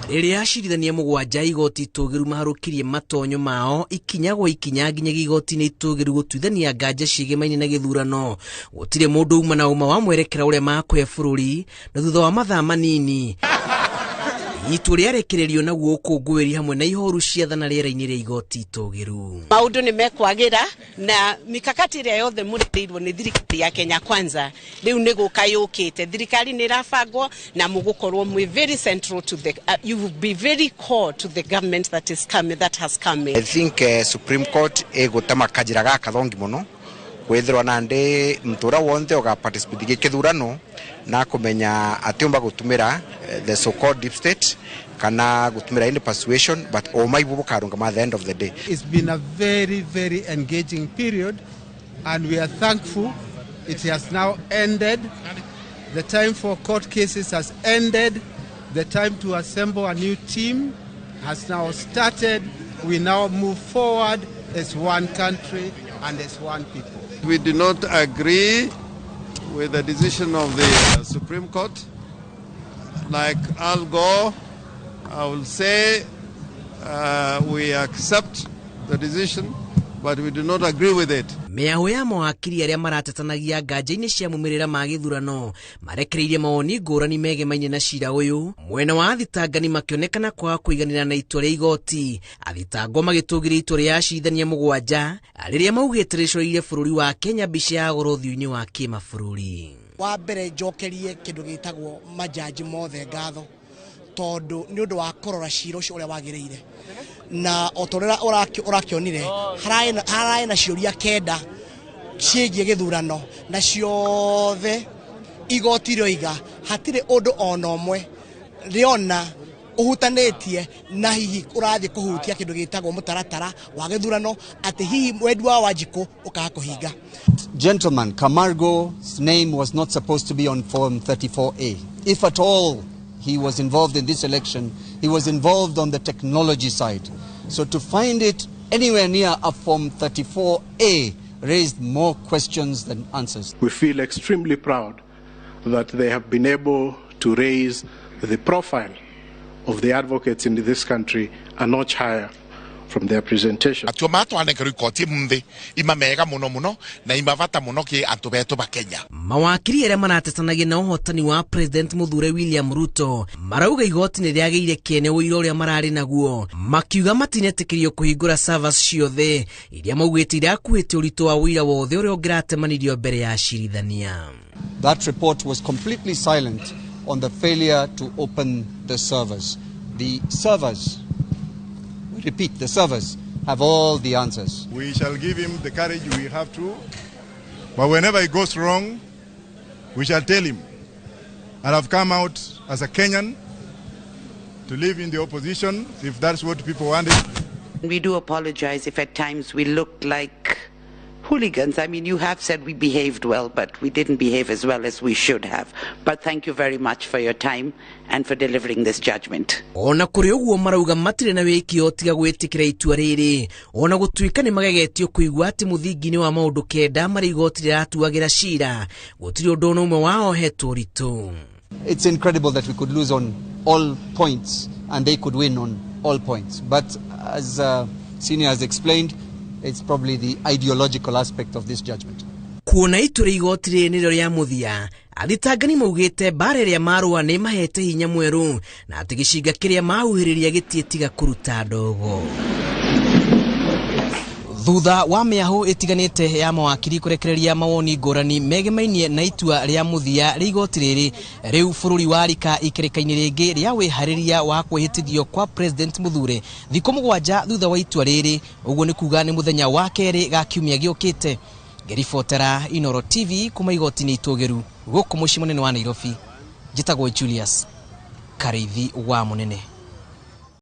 Rĩrĩa acirithania mũgwanja a igoti itũgĩru maharũkirie matonyo mao ikinya gwa ikinya nginyagia igoti-inĩ itũgĩru gũtuithania nganja ciĩgemaine na gĩthurano, gũtirĩ mũndũ uma na ũma wa mwerekera ũrĩa makũhe bũrũri, na thutha wa mathaa manini itua rĩarekererio naguo ũkũngũĩri hamwe na ihoru ciathana rĩera-inĩ rĩa igoti itũgĩru. Maũndũ nĩ mekwagĩra na mikakati ĩrĩa yothe mũrĩrĩirwo nĩ thirikari ya Kenya Kwanza rĩu nĩ gũka yũkĩte. Thirikari nĩ ĩrabangwo na mũgũkorwo mwĩ very central to the you will be very core to the government that is coming, that has come in. I think Supreme Court ĩgũtema kajira ga kathongi mũno kwithirwa nandi mtura wonthe uga participate gikithurano na kumenya ati umba gutumira the so called deep state kana gutumira any persuasion, but oma ibu bukarungama at the end of the day. It's been a very, very engaging period, and we are thankful it has now ended. The time for court cases has ended. The time to assemble a new team has now started. We now move forward as one country and as one people. We do not agree with the decision of the Supreme Court. Like Al Gore, I will say we accept the decision, but we do not agree with it. Mĩahũ ya mawakiri arĩa maratetanagia nganja-inĩ cia mumĩrĩra ma gĩthurano marekereirie mawoni ngũrani megemaine na cira ũyũ, mwena wa athitangani makĩonekana kwaga kũiganĩra na itua rĩa igoti, athitangwo magĩtũgĩria itua rĩa acirithania mũgwanja rĩrĩa maugĩte rĩcoreire bũrũri wa Kenya mbica ya goro ũthiũ-inĩ wa kĩmabũrũri. Wa mbere njokerie kĩndũ gĩtagwo majaji mothe ngatho tondũ nĩ ũndũ wa kũrora cira ũcio ũrĩa wagĩrĩire, na o ta ũrĩa ũrakĩonire hararĩ na ciũria 9 ciĩgiĩ gĩthurano, na ciothe igoti rĩoiga hatirĩ ũndũ ona ũmwe rĩona ũhutanĩtie na hihi ũrathiĩ kũhutia kĩndũ gĩtagwo mũtaratara wa gĩthurano, atĩ hihi wendi wa Wanjikũ ũkaga kũhinga. Gentleman, Camargo's name was not supposed to be on Form 34A. If at all he was involved in this election, he was involved on the technology side. So to find it anywhere near a Form 34A raised more questions than answers. We feel extremely proud that they have been able to raise the profile of the advocates in this country a notch higher from their presentation. Atua matwanenkerwo ikoti munthi ima mega muno muno na ima vata muno ki antu betu ba Kenya. Mawakiri arĩa maratetanagia na ũhotani wa President Mũthure William Ruto marauga igoti nĩ rĩagĩire kĩene ũira ũrĩa mararĩ naguo, makiuga matinetĩkĩrio kũhingũra servers ciothe iria maugĩte irakuĩte ũritũ wa ũira wothe ũrĩa ũngĩratemanirio mbere ya acirithania. That report was completely silent on the failure to open the servers. The servers, we repeat, the servers have all the answers. We shall give him the courage we have to, but whenever he goes wrong, we shall tell him. And I've come out as a Kenyan to live in the opposition, if that's what people wanted. We do apologize if at times we looked like hooligans. You have said we behaved well, but we didn't behave as well as we should have. But thank you very much for your time and for delivering this judgment. Ona kũrĩ ũguo marauga matirĩ na wĩkio tiga gwĩtĩkĩra itua rĩrĩ, ona gũtuĩka nĩ magegetio kũigua atĩ mũthingi-inĩ wa maũndũ 9 marĩa igoti rĩratuagĩra cira gũtirĩ ũndũ ona ũmwe waohetwo ũritũ. It's incredible that we could lose on all points and they could win on all points. But as Senior has explained, it's probably the ideological aspect of this judgment. Kuona itua rĩa igoti rĩrĩ nĩrĩo rĩa mũthia, athitangani maugĩte mbara ĩrĩa marũa nĩ mahete hinya mwerũ na atĩ gĩcinga kĩrĩa mahuhĩrĩria gĩtiĩtiga kũruta ndogo. Thutha wa mĩahũ ĩtiganĩte ya mawakiri kũrekereria mawoni ngũrani megemainie na itua rĩa mũthia rĩa igoti rĩrĩ, rĩu bũrũri wa rika ikĩrĩka-inĩ rĩngĩ rĩa wĩharĩria wa kwĩhĩtithio kwa President Mũthure thikũ 7 thutha wa itua rĩrĩ, ũguo nĩ kuga nĩ mũthenya wa kerĩ ga kiumia gĩũkĩte. Ngĩribotera Inooro TV kuma igoti-inĩ itũgĩru gũkũ mũciĩ mũnene wa Nairobi, njĩtagwo Julius Karĩithi wa Mũnene.